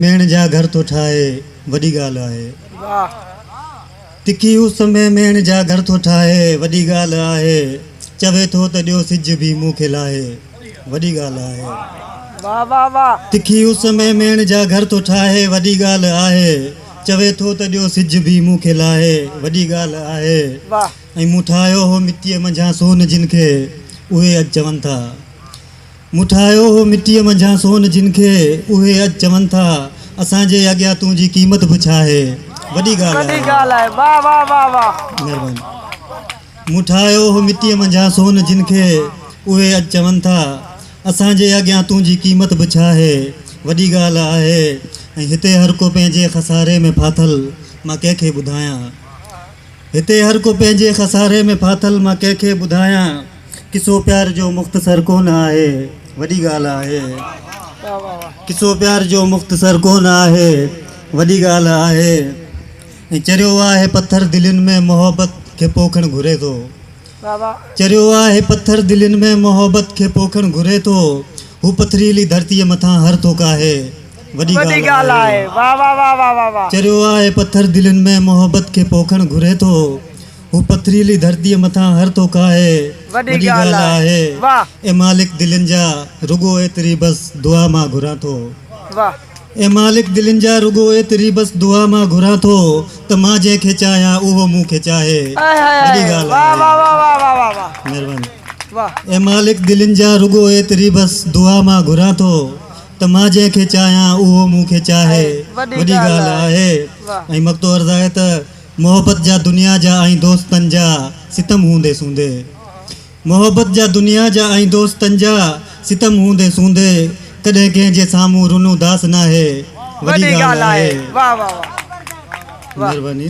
ميڻ جا گهر ٿو ٺاهي، وڏي ڳالهه آهي. تکي اس ۾ ميڻ جا گهر ٿو ٺاهي، وڏي ڳالهه آهي. چوي ٿو ته ڏيو سج به مون کي لاهي، وڏي ڳالهه آهي. تکي اس ۾ ميڻ جا گهر ٿو ٺاهي، وڏي ڳالهه آهي. چوي ٿو ته ڏيو سج به مون کي لاهي، وڏي ڳالهه آهي. ۽ مون ٺاهيو هو مٽيء منجهان سون جن کي، اهي اڄ چون ٿا. مون ٺاهيو هو مٽيء منجهان سون جن کي، اهي اڄ چون ٿا، اسان جي اڳيان تنهنجي قيمت به ڇاهي؟ وڏي ڳالهه آهي. مهرباني. مون ٺاهيو هو مٽيء منجهان سون جن کي، اهي اڄ چون ٿا، اسان جي اڳيان تنهنجي قيمت به ڇاهي؟ وڏي ڳالهه آهي. ۽ هتي هر ڪو پنهنجي خساري ۾ ڦاٿل، مان ڪنهن کي ٻڌايان؟ هتي هر ڪو پنهنجي خساري ۾ ڦاٿل مان ڪنهن کي ٻڌايان قصو پيار جو مختصر ڪونه آهي وڏي ڳالهه آهي قصو پيار جو مختصر ڪونه آهي وڏي ڳالهه آهي ۽ چريو آهي پٿر دلين ۾ محبت کي پوکڻ گهري ٿو چريو آهي پٿر دلين ۾ محبت کي پوکڻ گهري ٿو. هو پٿريلي ڌرتيء مٿان هر ٿو ڪاهي. وڏي ڳالهه آهي. چريو آهي پٿر دلين ۾ محبت کي پوکڻ گهري ٿو. هو پٿريلي ڌرتيء مٿان هر ٿو ڪاهي. وڏي ڳالهه آهي. اي مالڪ دلين جا رڳو ايتري بس دعا مان گهران ٿو. اي مالڪ دلين جا رڳو ايتري بس دعا مان گهران ٿو ته مان جنهن کي چاهيان اهو مون کي چاهي. وڏي ڳالهه آهي. مهرباني. اي مالڪ دلين جا رڳو ايتري بس دعا مان گهران ٿو ته مان جنهن کي چاهيان اهو مون کي چاهي. وڏي ڳالهه آهي. ۽ مقطعو عرض آهي ته محبت جا دنيا جا ۽ دوستن جا ستم هوندي سوندي. محبت جا دنيا جا ۽ دوستن جا ستم هوندي سوندي ڪڏهن ڪنهن جي سامهون رنو داس ناهي وڏي ڳالهه آهي. مهرباني.